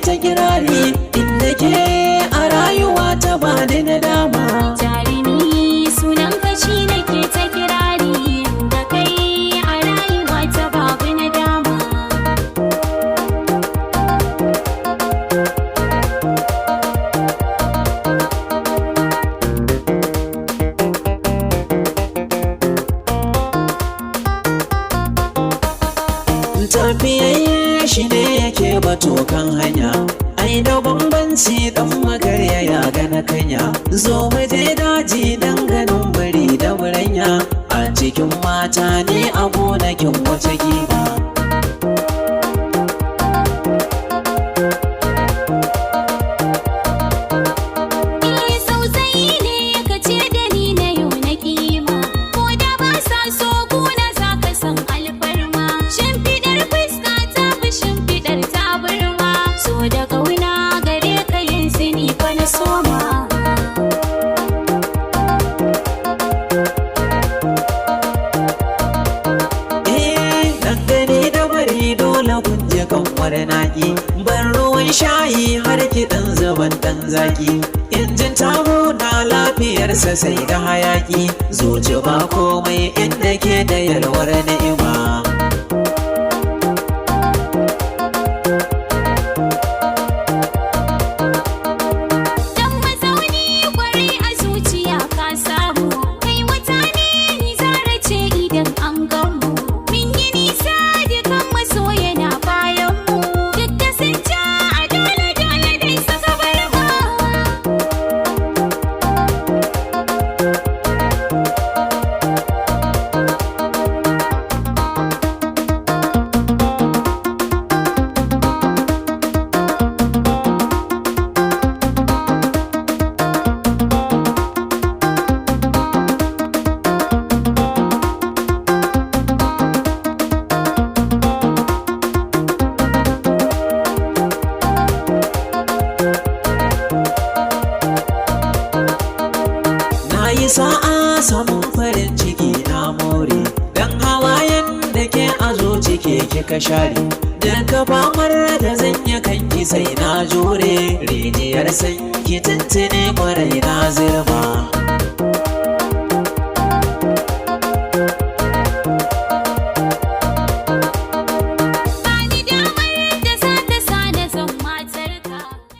ta kirari, inda ke a rayuwa ta bani na dama. Jarumi sunan kashi nake ta kirari, da kai a rayuwa ta babu na dama. Tafiyayye shi ne yake bato kan hanya, ai da bambanci dan magarya ya gana kanya. Zo mu je daji dan ganin bari da muranya, a cikin mata ne a gonakin wata giba. Eh, sausayi ne ka ce da ni na yau na kima, ko da ba sa so kuna za ka san alfarma. Shimfiɗar fuska ta fi shimfiɗar tabarma, so da ƙauna gare ka yanzu ni fa na soma. Eh, dangane da bari dole kun je kanwar naki. Ban ruwan shayi har kiɗan zuban ɗan zaki. Injin tamu na lafiyarsa sai da hayaki. Zuci ba komai inda ke da yalwar ni'ima. Dan mazauni kwarai a zuciya ka samu, kai wata ne ni zara ce idan an gamu. Min yi nisa dukan maso yana bayan mu, duk da sun ja a dole dole dai suka bar mu. Na yi sa'a samun farin ciki na more, dan hawayen da ke a zuci ke kika share. Daga famar da zan yi kanki sai na jure, rijiyar sanki tuntune kwarai na zirma.